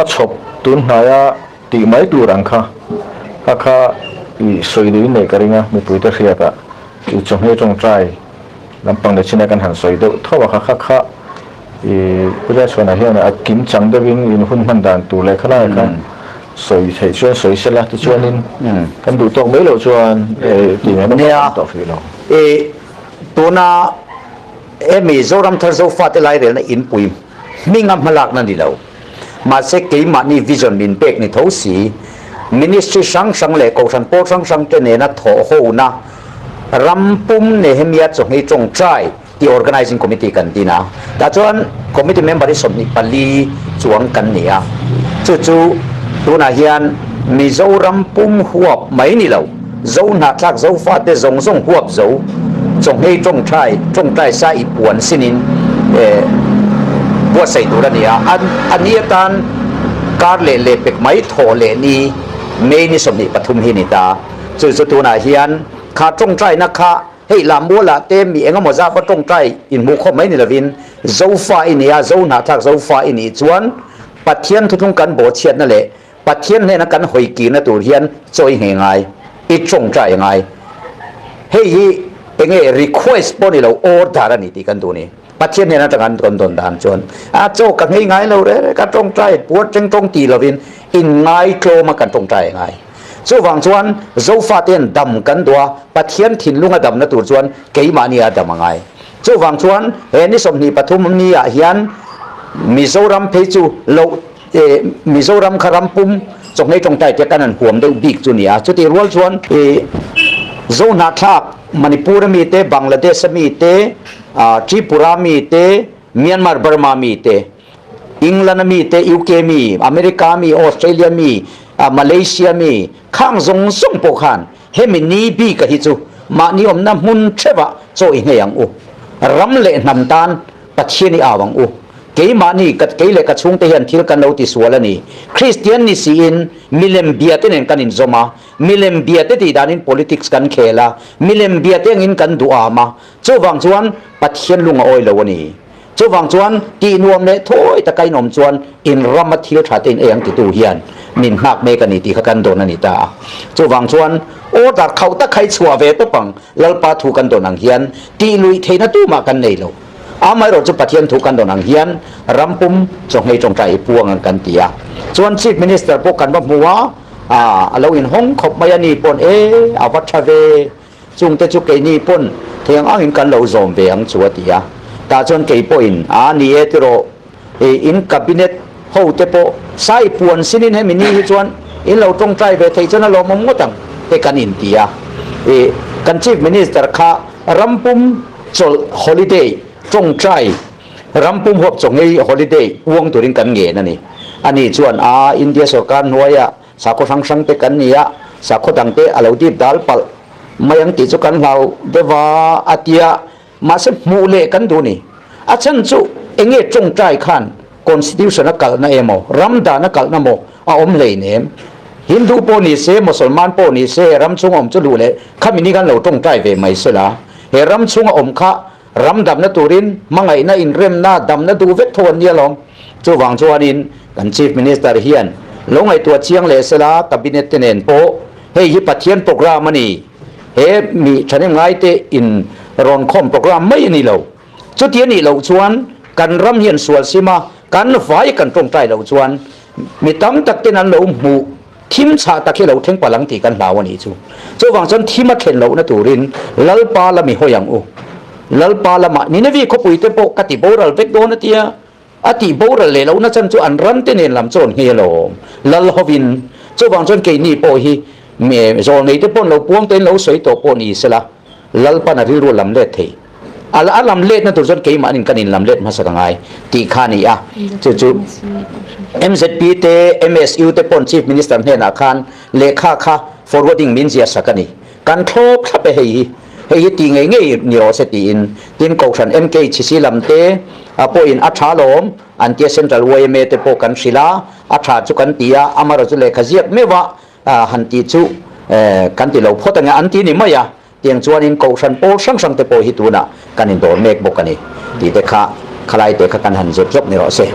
Hmachhawp tun hnaia tih mai tur ang kha kha kha i sawi duhin neih ka ring a, mipuite hriatah i chawhmeh tawngtai lampang leh chinah kan han sawi deuh tho a kha kha kha i Pu Zaichhuana hian a kim chang deuhin in hun hman dan tur leh khalai kha sawi theih chuan sawi sela tichuanin kan duh tawk mai loh chuan tih mai bawk a tawh hrih lo. Nia, tuna hemi Zoramthar Zofate lairelna inpui hminga hmalakna ni lo. Mahse keimahni vision min pek ni tho si, ministry hrang hrang leh kohhran pawl hrang hrang te nena thawh hona ram pum Nehemia Chawhmei Tawngtai tih Organizing Committee kan din a. Tah chuan committee member hi 24 chuang kan ni a. Chu chu tunah hian Mizoram pum huap mai ni lo, Zohnahthlak Zofate zawng zawng huap zo Chawhmei Tawngtai Tawngtai sa i puan sinin buatsaih tur a ni a, a ni atan kar leh leh pek mai thawh leh ni May ni 23 hi ni ta. Chu chu tunah hian kha tawngtaina kha hei lah mualah te mi eng emaw zat va tawngtai inhmuh khawp mai ni lovin Zofa i ni a, Zohnahthlak Zofa i nih chuan Pathian thuthlung kan bawhchhiatna leh Pathian hnena kan hawi kirna tur hian chaw i nghei ngai, i tawngtai ngai. Hei hi enge request pawh ni lo, order a ni tih kan duh ni. Pathian hnena atanga an rawn dawn dan chuan a chaw ka nghei ngai lo reh reh, ka tawngtai puar teng tawng ti lovin inngai tlawma kan tawngtai ngai. Chuvang chuan Zofate hian dam kan duh a, Pathian thinlunga damna tur chuan keimahni a dam a ngai. Chuvang chuan he ni 23 ni ah hian Mizoram phei chu loh Mizoram kha ram pum chawhmei tawngtai te kan han huam deuh bik chu ni a, chutih rual chuan Zohnahthlak Manipur ami te, Bangladesh ami te, Tripura mi te, Myanmar Burma mi te, England ami te, UK mi, America mi, Australia mi, Malaysia mi khang zawng zawng pawh khan hemi ni bik a hi chu mahni awmna hmun theuhah chaw i nghei ang u. Ram leh hnam tan Pathian i au ang u. Keimahni, ka kei leh ka chhungte hian thil kan lo tisual a ni. Kristian ni siin milem bia te nen kan inzawm a, milem bia te tih danin politics kan khel a, milem bia te angin kan duham a, chuvang chuan Pathian lung a awi lo a ni. Chuvang chuan tih nuam leh thawi taka inawm chuan in rama thil tha te in ei ang titu hian min nghak mek a ni tih kha kan dawn a ni ta a. Chuvang chuan order khauh tak kha i chhuah ve tawp ang, Lalpa thu kan dawn ang hian tih luih theihna tumah kan nei lo. Amaherawh chu Pathian thu kan dawn ang hian ram pum chawhmei tawngtai i puang ang kan ti a. Chuan Chief Minister pawh kan va hmu a, a lo inhawng khawp mai a ni pawn e, a va tha ve, chungte chu keini pawn thei ang angin kan lo zawm ve ang chu a ti a. Tah chuan kei pawhin a ni e tiraw, in cabinet ho te pawh sai puan sinin hemi ni hi chuan in lo tawngtai ve thei chuan a lawmawm ngawt ang te kan inti a. Kan Chief Minister kha ram pum Chawlh, holiday, tawngtai, ram pum huap chawngei, holiday, uang turin kan ngen a ni. Ani chuan, A, India sorkar hnuaia sakhaw hrang hrang te kan ni a, sakhaw dang te a lo dip dal palh mai ang tih chu kan hlau deuh a, a ti a. Mahse hmuh leh kan duh ni. A chhan chu enge tawngtai khan Constitution a kalhna emaw, ram dan a kalhna maw a awm hleinem. Hindu pawh ni se, Mosolman pawh ni se, ram chhunga awm chu luh leh khami ni khan lo tawngtai ve mai sela. He ram chhunga awm kha ram damna turin hmangaihna, inremna, damna duh vek tho an ni alawm. Chuvang chuanin kan Chief Minister hian lo ngaihtuah chiang leh sela Cabinet te nen pawh hei hi Pathian program a ni, he mi thahnem ngaite in rawn khawm program mai a ni lo. Chuti a nih loh chuan kan ram hian sual sim a, kan vai kan tawngtai loh chuan mi tam tak ten an lo hmuh thim chhah tak hi lo thleng palh ang tih kan hlau a nih chu. Chuvang chuan thim a thlen lohna turin Lalpa lami hawi ang u. Lalpa lamah Ninevi khawpui te pawh ka ti boral vek dawn a tia, a tih boral leh lohna chan chu an ram te nen lam chu rawn nghei alawm. Lal hovin chuvang chuan keini pawh hi zawlnei te pawh an lo puang te in lo sawi tawh pawh ni sela Lalpan a rilru a lam let thei. A a lam letna tur chuan keimahnin kan inlam let hmasa ka ngai tih kha a ni a. Chu chu MZP te MSU te pawn Chief Minister hnenah khan lehkha kha forwarding min ziah sak a ni. Kan thlawp thlap e hei hi. Hei hi ti ngei ngei ni rawh se tiin tin Kohhran MKHC lam te pawhin a tha lawm an tia Central yma te pawh kan hrilh a, a tha chu kan ti a, amaherawhchu chu lehkha ziak meuh a han tih chu kan ti lo phawt ang e an ti ni mai a. Tiang chuanin kohhran pawl hrang hrang te pawh hi tunah kan indawr mek bawk a ni tih te kha khalai te kha kan han zep zawk ni rawh se.